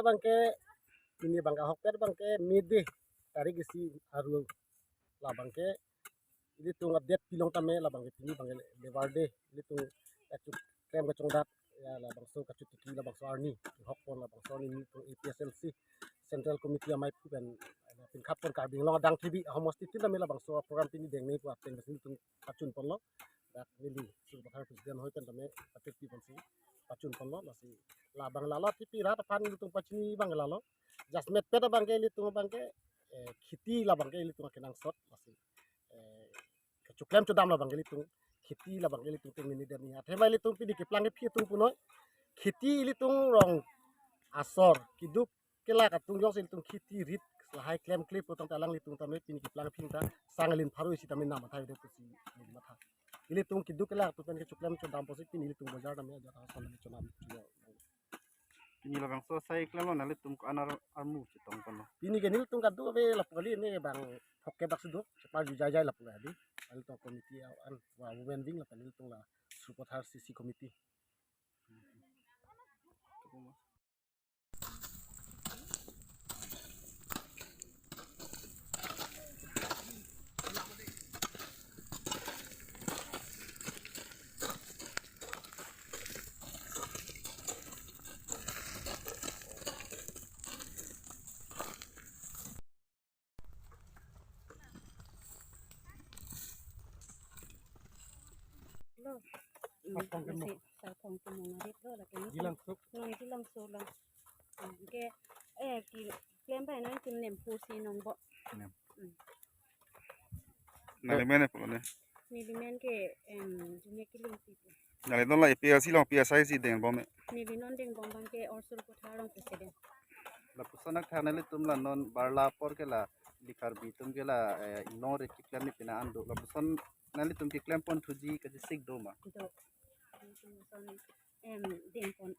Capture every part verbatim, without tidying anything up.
Abangke, pini abangke ahokpet abangke May Day, tarik isi aru, labangke ilitum update pilong tame labangke pini abangke Labour Day, ilitum kachu klem kachongdak, ya, labangso kachotiki labangso arni kehokpon labangso arni nelitum A P H L C Central Committee amei aphu pen, eh, pingkhatpon Karbi Anglong adang T V ahomosti tin tame labangso program pini dengnei pu ateng si nelitum pachunponlo. Dak neli Sarupathar president ahoi pen tame patik piponsi pachunponlo, lasi labang lalo T V rat aphan nelitum pachini abang lalo. Jasemet pet abangke ilitum abangke, eh, kheti labangke ilitum akenangsot, lasi, eh, kachoklem chodam labangke ilitum kheti labangke ilitum tengnini derni. Athema ilitum pini keplang kephi atum punoi, kheti ilitum rong asor keduk kelak atum jongsi ilitum kheti rit lahai klemkle putangte alanglitum tame pini keplang kephi ta sang alin pharo isi tame nam athai de pusi neli matha. Ilitum keduk kelak atum pen kachoklem chodam pusi pini ilitum bojar tame ajat ason tame chonam chulo. Pini labangso asai klemlo, nanglitum ko-an ar-, armu chetongponlo? Pini ke nelitum kadokave lapu kali, ne bang phokep dak si do, cheparju jaijai lapu kali. Nelitum committee an, wa women wing lapu nelitum la Sarupathar C C committee. Lo. Hmm, sarpong kemo. Masi sarpong kemo ngarit lo lake ni. Jilang suk. Non jilang suk lang. Hmm, ke, eh, keklem bai non kim nem pusi nong bo. Nem. Hmm. Nangli men ne pulo ne? Neli men ke, em, Junior Killing P P. Nangli non la A P H L C along P S I si dengbom me? Neli non dengbom abangke All Sarupathar along president. Lapuson athak nanglitum la non barla apor ke la ili Karbi atum ke la, eh, inglong rit keklem ni pina an do. Lapuson nanglitum keklem ponthuji kachesik do ma? Do. Nanglitum ason, em, dengpon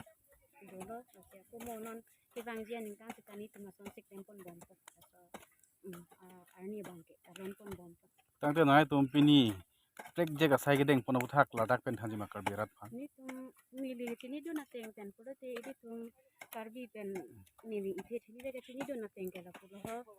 dolo, lasi ako mo non kevangji aningkan si ta nelitum asonsi klem ponbom po. Laso, mm, ah, arni abangke, aron ponbom po. Tangte nanglitum pini trek jek asai kedengpon aputhak ladak pen thanji ma Karbi arat aphan? Nelitum neli chinidun ateng pen pulote ilitum Karbi pen neli ithe thili lake chinidun ateng ke lapu lo ho.